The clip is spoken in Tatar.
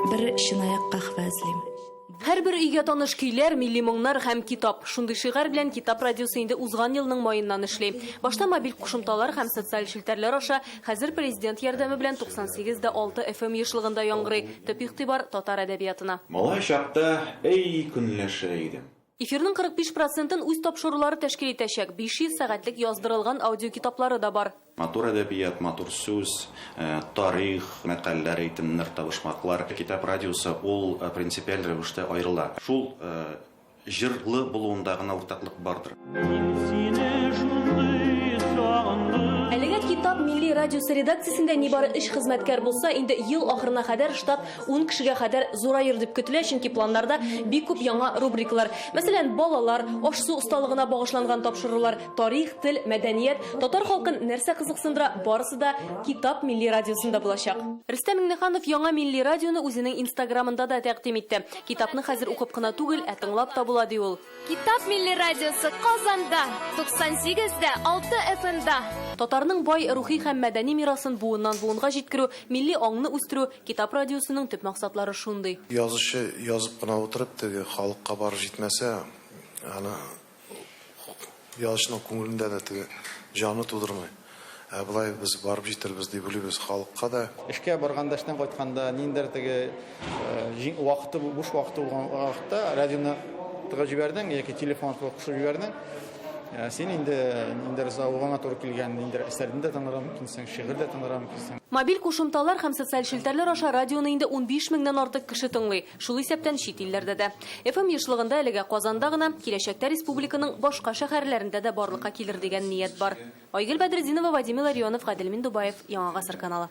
Бер чынаяк каһвә эзлим. Һәрбер өйгә таныш көйләр, милли моңнар һәм китап. Шундый шигарь белән Китап радиосы инде узган елның маеннан эшли. Башта мобиль кушымталар һәм социаль челтәрләр аша, хәзер Президент ярдәме белән 98 дә 6 FM ешлыгында яңгырый. Төп игътибар, татар әдәбиятына. Малай чакта әй көнләшә идем. Эфирның 45 процентын үз тапшырулары тәшкил итәчәк, 500 сәгатьлек яздырылган аудиокитаплары да бар. Матур әдәбият, матур сүз, тарих, мәкальләр, әйтемнәр, табышмаклар. Китап радиосы ул принципиаль рәвештә аерыла. Шул җырлы булуында гына уртаклык бардыр. Мин сине шундый сагындым. Әлегә Китап милли радиосы редакциясендә нибары өч хезмәткәр булса, инде ел ахырына кадәр штат Ун кешегә кадәр зураер дип көтелә, чөнки планнарда бик күп яңа рубрикалар. Мәсәлән, балалар, аш-су осталыгына багышланган тапшырулар, тарих, тел, мәдәният, татар халкын нәрсә кызыксындыра, барысы да Китап милли радиосында булачак. Рөстәм Миңнеханов яңа милли радионы үзенең Инстаграмында да тәкъдим итте. Китапны хәзер укып кына түгел, ә тыңлап та була, ди ул. Китап милли радиосы Казанда, 98 дә 6 FM-да. Татарның бай рухи һәм мәдәни мирасын буыннан-буынга җиткерү, милли аңны үстерү, Китап радиосының төп максатлары шундый. Язучы язып кына утырып, теге халыкка барып җитмәсә, аны язучының күңелендә дә теге җаны тудырмый. Ә болай без барып җитербез дип уйлыйбыз халыкка да. Эшкә барганда, эштән кайтканда, ниндидер теге вакыты, буш вакыты булган вакытта радионы тыгып җибәрдең яки телефон аркылы кушып җибәрдең. Син инде ниндидер зәвыгыңа туры килгән ниндидер әсәрне дә тыңларга мөмкинсең, шигырь дә тыңларга мөмкинсең. Мобиль кушымталар һәм социаль челтәрләр аша радионы инде 15 меңнән артык кеше тыңлый, шул исәптән чит илләрдә дә. FM ешлыгында әлегә Казанда гына, киләчәктә республиканың башка шәһәрләрендә дә барлыкка килер дигән ният бар. Айгөл Бәдретдинова, Вадим Илларионов, Гадел Миндубаев, Яңа Гасыр каналы.